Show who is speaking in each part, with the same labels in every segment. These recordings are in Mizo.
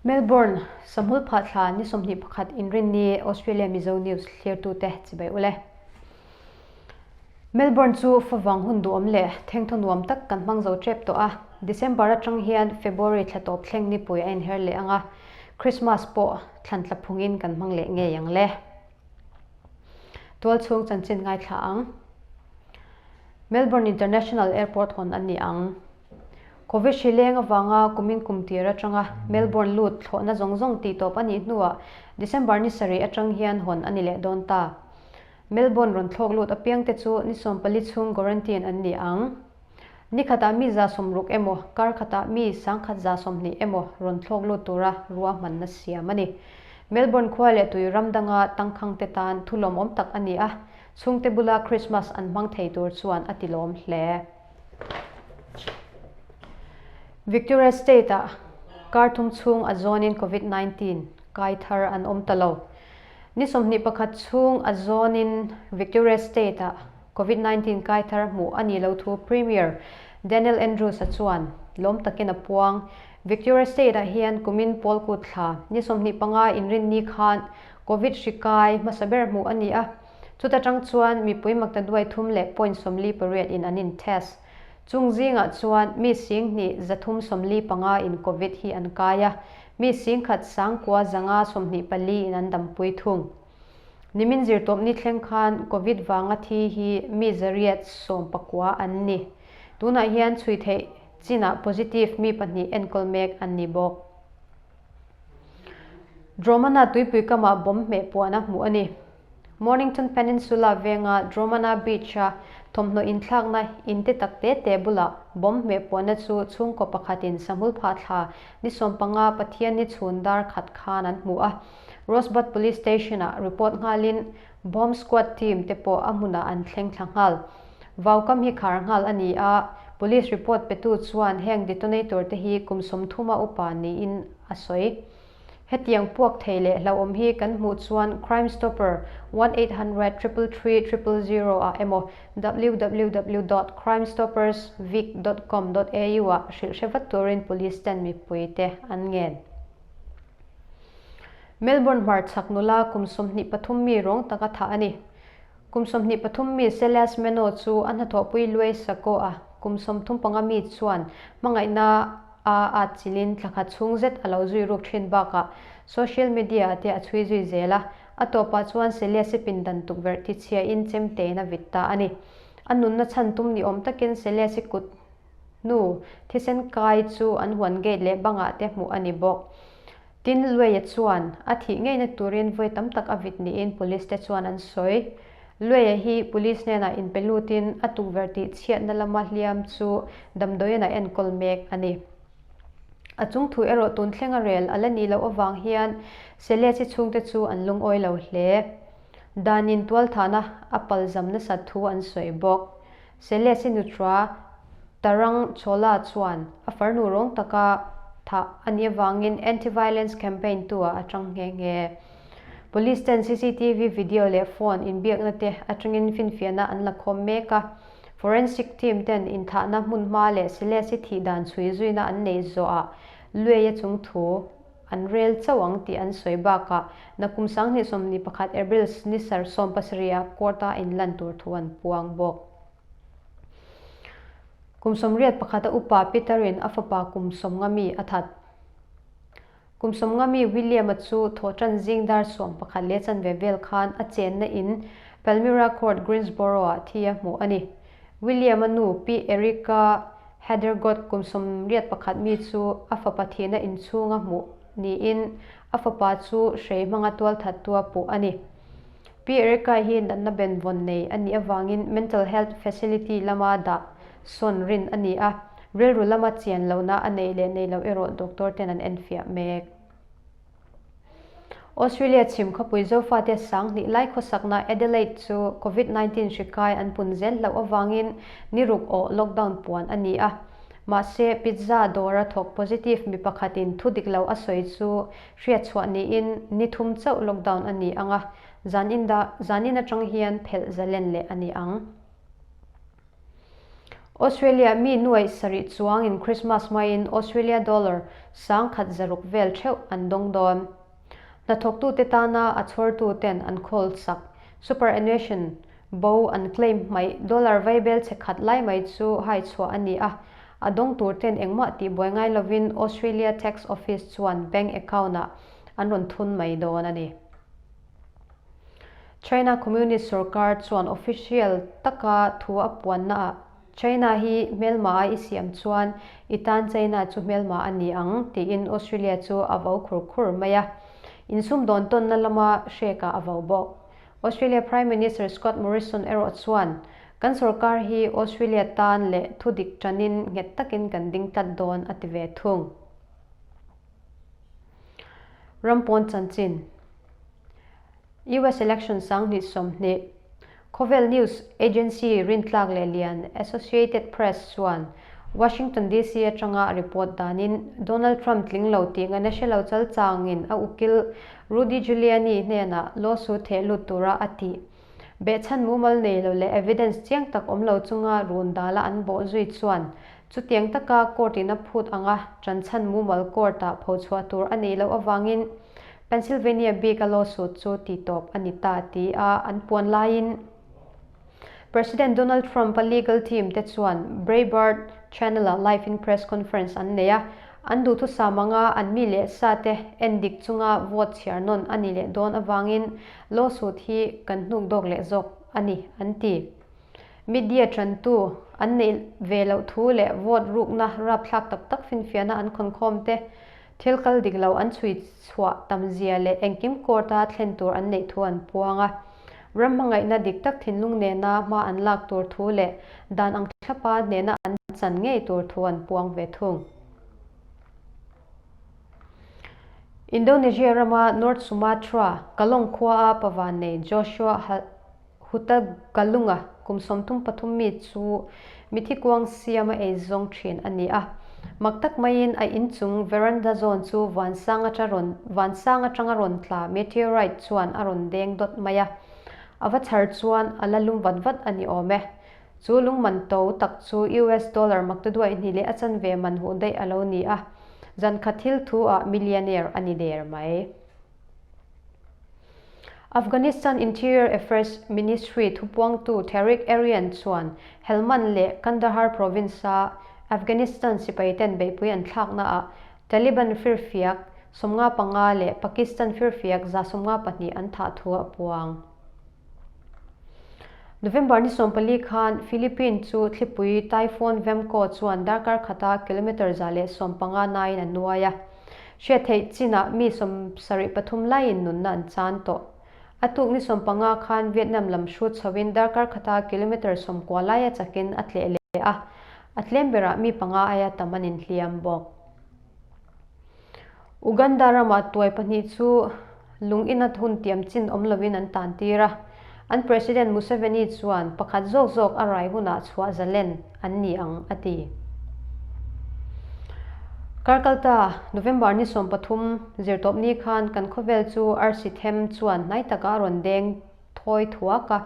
Speaker 1: Melbourne, Samhul phah thla ni 21 Inrinni Australia Mizo News thlirtute chibai ule. Melbourne chu favang hun duhawm leh thengthaw nuam tak kan hmang zo tep tawh a, December atang hian February thla tawp thleng nipui a inher leh ang a, Christmas pawh thlan tla phungin kan hmang leh ngei ang le. Tualchhung chanchin ngaithla ang. Melbourne International Airport hawn a ni ang. Covid hri leng avanga kumin kum tir atanga Melbourne lut thlawhna zawng zawng tih tawp a nih hnuah December ni sarih atang hian hawn a ni leh dawn ta. Melbourne rawn thlawk lut apiangte chu ni 14 chhung quarantine an ni ang. Ni khatah mi 160 emaw, kar khatah mi 1120 emaw rawn thlawk lut tura ruahmanna siam a ni. Melbourne khua leh tui ram danga tangkhangte tan thu lawmawm tak a ni a, chhungte bula Christmas an hmang thei tur chuan a tilawm hle. Victoria State-ah kar thum chhung a zawnin Covid 19 kai thar an awm ta lo. Ni 21 chhung a zawnin Victoria State-ah Covid 19 kai thar hmuh a nih loh thu Premier Daniel Andrews-a chuan lawm takin a puang. Victoria State-ah hian kumin Pawlkut thla ni 25 inrinni khan Covid hri kai hmasa ber hmuh a ni a. Chuta tang chuan mipui makta duai thum leh point 48 in an in test. Chung zingah chuan mi 23 345 in Covid hi an kai a, mi 10 9,524 in an dampui thung. Nimin zirtawpni thleng khan Covid vanga thi hi mi 819 an ni. Tunah hian chhui theih chinah positive mi pahnih enkawl mek an ni bawk. Dromana tuipui kamah bomb hmeh puan a hmuh a ni. Mornington Peninsula venga Dromana Beach-a thawmhnaw inthlakna in te tak te te bulah bomb hmeh puanna chu chhungkaw pakhatin Sahmul phah thla ni 15 Pathianni chhun dar khat khan an hmu a. Rosebud Police Station-ah report nghalin Bomb Squad team te pawh a hmunah an thleng thla nghal. Vaukam hi khar nghal a ni a, police report petu chuan heng detonator te hi kum 30 a upa niin a sawi. Hetiang puak thei leh hlauhawm hi kan hmuh chuan Crime Stopper 1800 333 000 ah emaw www dot crimestoppersvic dot com dot au ah hrilh hre vat turin police ten mipui te an ngen. Melbourne hmarchhak nula kum 23 mi rawng taka thah a ni. Kum 23 mi Celeste Meno chu a hnathawhpui Luei Sako a kum 35 mi chuan hmangaihna a atchilhin thla khat chhung zet a lo zui ruk thin bakah social media te a chhui zui zel a, a tawpah chuan Celeste pindan tukverh tichhiain chemtein a vit ta a ni. A nunna chhan tum ni awm takin Celeste kut hnu thisen kai chu an huan gate leh bangah te hmuh a ni bawk. Tin, Lueia chuan a thih ngeina turin vawi tam tak a vit niin police te chuan an sawi. Lueia hi police hnenah inpe lutin a tukverh tih chhiatna lama hliam chu damdawiin a enkawl mek a ni. A chung thu erawh tun thlenga rel a la nih loh avang hian Celeste chhungte chu an lungawi lo hle. Danin tualthahna a palzam nasat thu an sawi bawk. Celeste nutra Tarang Chola chuan a farnu rawng taka thah a nih avangin anti-violence campaign tu ah a tang nghe nghe. Police ten CCTV video leh phone inbiakna te atangin finfiahna an la khawm mek a. Forensic team ten inthahna hmunhma leh Celeste thih dan chhui zuina an nei zawhah Lueia chung thu an rel chauh ang tih an sawi bakah nakum 2021 April ni sar 17 ah court a inlan tur thu an puang bawk. Kum 81 a upa Peter-in a fapa kum 50 mi a that. Kum 50 mi William-a chu thawhtan zing dar 11 leh chanve vel khan a chenna in Palmyra Court, Greensboro-ah thi a hmuh a ni. William-a nu Pi Erica Heddergott kum 81 mi chu a fapa thihna inchhunga hmuh niin a fapa chu hrei hmanga tualthat tua puh a ni. Pi Erica hi natna benvawn nei a nih avangin mental health facility lama dah sawn rin a ni a, rilru lama chian lohna a neih leh nei loh erawh doctor ten an enfiah mek. Australia chhim khawpui Zofate 2000 lai khawsakna Adelaide chu Covid 19 hri kai an pun zel hlauh avangin ni ruk awh lockdown puan a ni a. Mahse, pizza dawra thawk positive mi pakhatin thu dik lo a sawi chu hriatchhuah niin ni thum chauh lockdown a ni ang a, zanin atang hian phelh zalen leh a ni ang. Australia mi nuaih sarih chuangin Christmas hmain Australia dollar 10,000 zaruk vel theuh an dawng dawn. Hnathawktute tana a chhawrtuten an khawl sak superannuation bo an claim hmaih dollar vaibel chhe khat lai mai chu hai chhuah a ni a, a dawng turten engmah tihbuai ngai lovin Australia Tax Office chuan bank account-ah an rawn thun mai dawn a ni. China Communist sorkar chuan official taka thu a puannaah China hi hmelma a i siam chuan i tan China chu hmelma a ni ang tiin Australia chu a vo khur khur mai a, insumdawn tawnna lama hrekah a vo bawk. Australia Prime Minister Scott Morrison erawh chuan, Kan sorkar hi Australia tan leh thudik tanin nghet takin kan ding tlat dawn a ti ve thung. Rampawn chanchin. US Election 2020 Khawvel news agency rintlak leh lian Associated Press chuan Washington DC atanga a report danin Donald Trump tling lo tih ngaihna hre lo chal changin a ukil Rudy Giuliani hnenah lawsuit theh lut tura a tih Behchhan mumal nei lo leh evidence chiang tak awm lo chunga run dala an bawh zui chuan chutiang taka court in a phut anga tanchhan mumal court ah phochhuah tur a neih loh avangin Pennsylvania bik a lawsuit chu titawp a ni ta ti a an puan laiin President Donald Trump a legal team te chuan Breitbart Channel ah live in press conference an nei a, an duhthusam anga an mi leh sa te endik chunga vote chhiar nawn a ni leh dawn avangin Lawsuit hi kan hnuk dawk leh zawk a ni, an ti. Media tantu an neih ve loh thu leh vote rukna rapthlak tak tak finfiahna an khawnkhawm te, thil kal dik lo an chhui chhuah tam zia leh engkim court-a thlen tur an neih thu an puang a. Ram hmangaihna dik tak thinlung nena hma an lak tur thu leh dan ang thlapa hnehna an chan ngei tur thu an puang ve thung. Indonesia rama North Sumatra, Kalong khuaa pavan nei Joshua Hutagalunga kum 33 mi chu mithi kuang siama ei zawng thin a ni a. Mak tak maiin a inchung veranda zawn chu vansang atanga rawn tla meteorite chuan a rawn deng dawt mai a. A va chhar chuan a la lum vat vat a ni awm e. Chu lungman to tak chu US dollar maktaduaih hnih leh a chanve man huh daih a lo ni a, zankhat thil thu ah millionaire a ni der mai. Afghanistan Interior Affairs Ministry thupuangtu Tariq Arian chuan Helmand leh Kandahar province-a Afghanistan sipaiten beihpui an thlaknaah Taliban firfiak 55 leh Pakistan firfiak 152 an thah thu a puang. November ni 14 khan Philippine chu thlipui Typhoon Vamco chuan darkar khata kilometre 115 naiin a nuai a. Hriat theih chinah mi 73 laiin nunna an chan tawh. A tuk ni 15 khan Vietnam lam hrut chhoin darkar khata kilometre 90 laia chakin a tleh leh a, a tlem berah mi panga aia tam an inhliam bawk. Uganda ramah tuai pahnih chu lung ina hun tiam chin awm lovin an tan tir a, an President Museveni chuan pakhat zawk zawk a rai hunah chhuah zalen an ni ang a ti. Karkalta, November ni 13, zirtawpni khan kan khawvel chu arsi them chuan hnai takah a rawn deng thawi thuak a.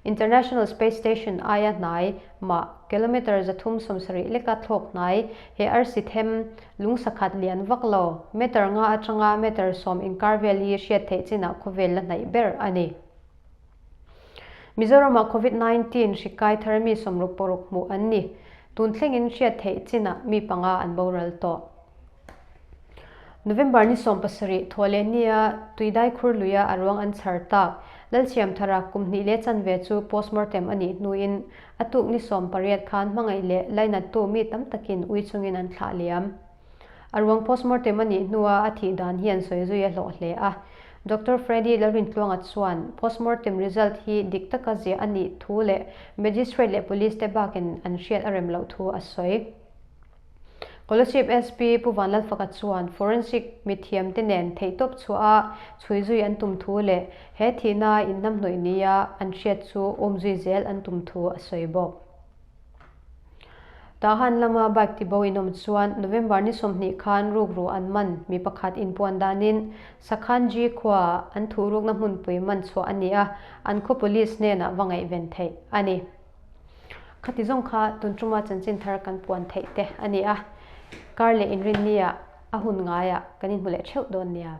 Speaker 1: International Space Station aia hnai mah kilometre 370 leka thlawk hnai he arsi them lung sakhat lian vak lo meter nga atanga meter 10 inkar vel hi hriat theih chinah khawvel la hnaih ber a ni. Mizoramah Covid-19 hri kai thar mi 66 hmuh an ni. Tun thlengin hriat theih chinah mi panga an boral tawh. November ni 17 thawhleh nia Tuidai khur luia a ruang an chhar tak. Lalsiamthara kum hnih leh chanve chu postmortem a nih hnuin a tuk ni 18 khan hmangaih leh lainattu mi tam takin ui chungin an thlah liam. A ruang postmortem a nih hnua a thih dan hian sawi zui a hlawh hle a. Doctor Freddy Lalrintluanga chuan postmortem result hi dik taka ziah a nih thu leh magistrate leh police te bakin an hriat a rem loh thu a sawi. Kolasib SP Pu Vanlalfaka chuan forensic mithiamte nen theihtawp chhuah a chhui zui an tum thu leh he thihna inhnamhnawih nia an hriat chu awm zui zel an tum thu a sawi bawk. Tahan lama bike tibo inawm chuan November ni 20 khan rukru an man mi pakhat inpuan danin Sakhanji khuaah an thuhrukna hmunpui man chhuah a ni a, an khaw police hnenah va ngaihven theih a ni. Khati zawng kha tun tuma chanchin thar kan puan theih te a ni a. Kar leh inrinnia a hun ngaiah kan inhmu leh theuh dawn nia.